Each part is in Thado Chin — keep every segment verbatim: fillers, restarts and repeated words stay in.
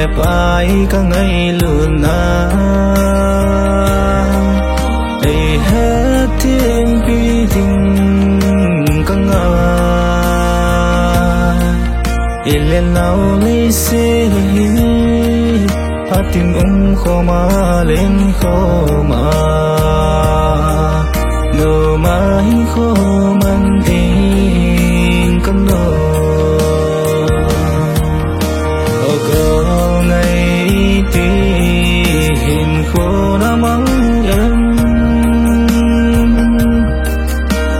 Pai ka ngailutna, ei hetthempi ding ka ngai. I le nao leiset hi, phatin umkhom a lenkhom a, nom a hinkho man ding ka nom. O Gongai, iti hinkho na mang em?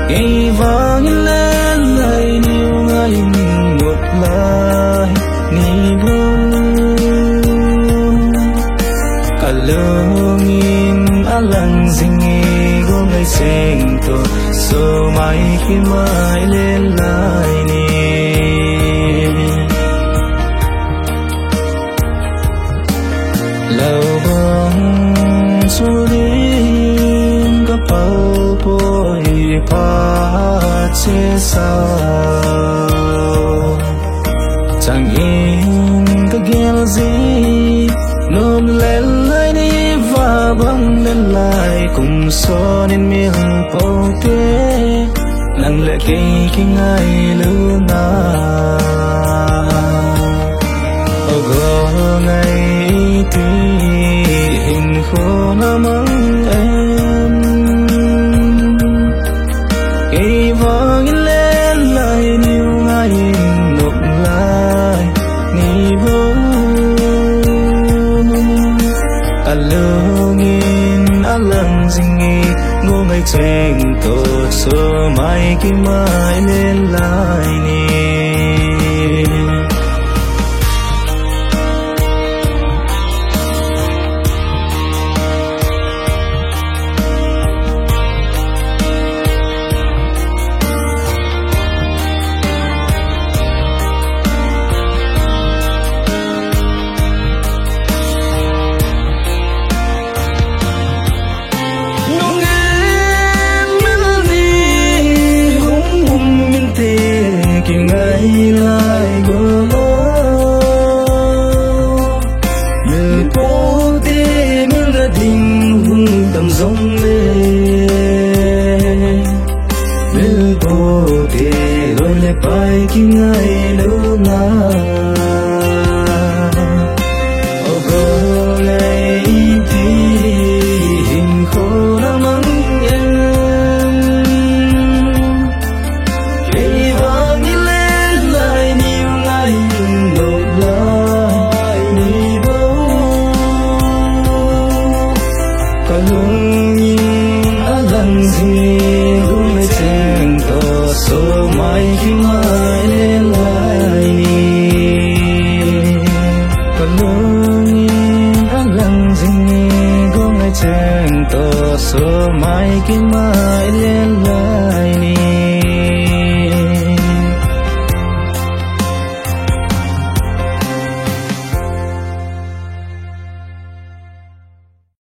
Kei vang in len lai, niu ngai in nop lai ni bou. Ka lung in a lang jing e, Gongai Chengtoh, sumai kimai len lai ni. Lou bang chu ding ka pal poi, phat chesa chang in ka gel ji. Nom len lai ni, va bang len lai, kum son in mil pou te, nang le kei kingailutna. O Gongai, iti hinkho na mang em? Kei vang in len lai, niu ngai in nop lai ni bou. Ka lung in a lang jing e, Gongai Chengtoh, sumai kimai len lai.